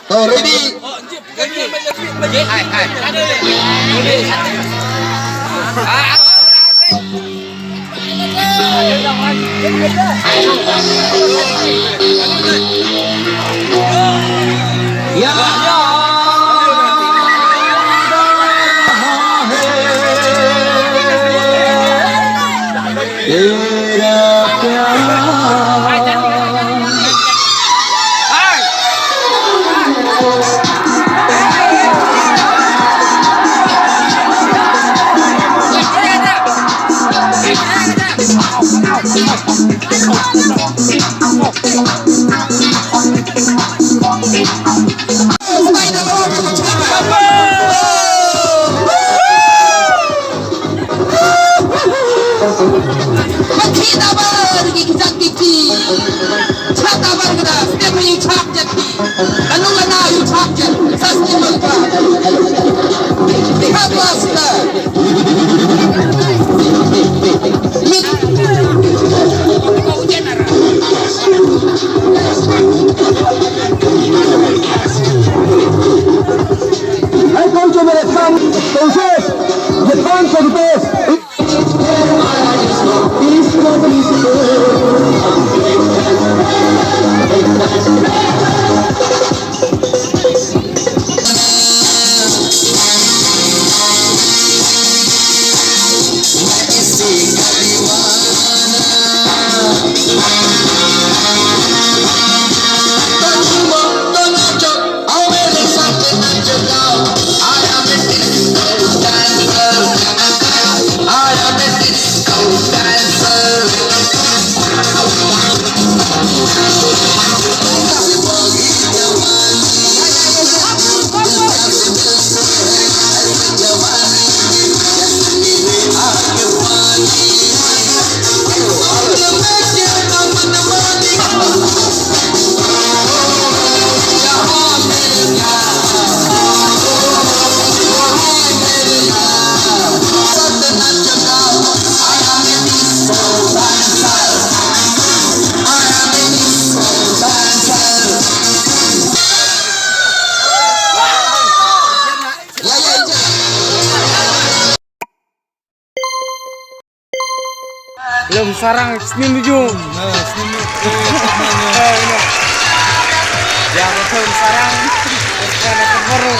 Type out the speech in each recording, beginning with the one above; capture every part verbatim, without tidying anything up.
Oh, ready? Hai, kong, cuba rekam. Kong, sis. Rekam, kong, sis. Lem sarang snin ujung. Nah, snin ujung. Eh, snin ujung. Eh, ino. Ya, betul sarang. Betul, betul.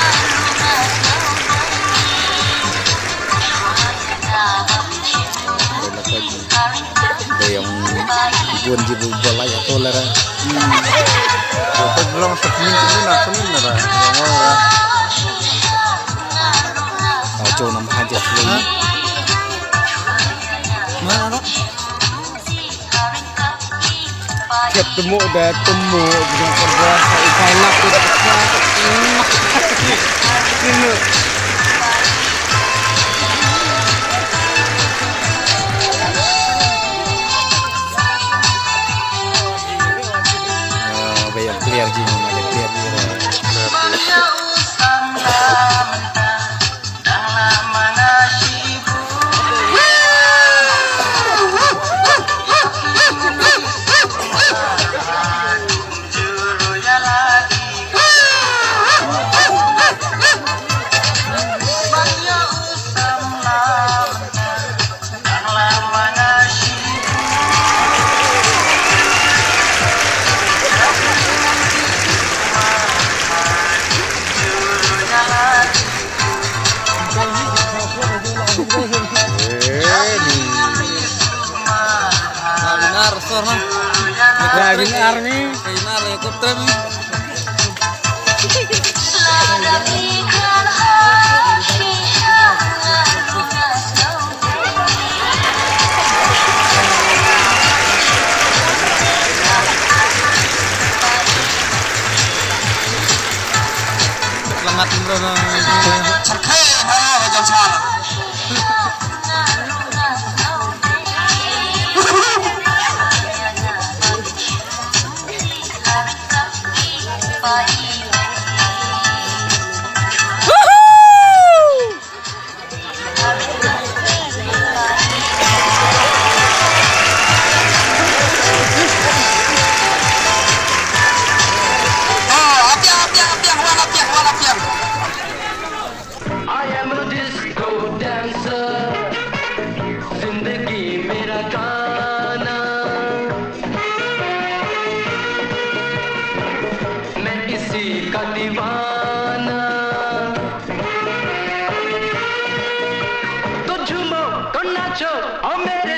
Dei ong bun ji bu balai ato lera. Ko belong sa kuning kuning na kuning lera. Ajo nam haja kuning. Mana? Kep temuk da temuk, bidang kerja, sa ikai lak tu da. Ini. Ah, bayang clear ji, ada clear ji. Selamat dulu, Bang. Cerkai, ha, jam sal. दीवाना। तो झूमो, तो नाचो, ओ मेरे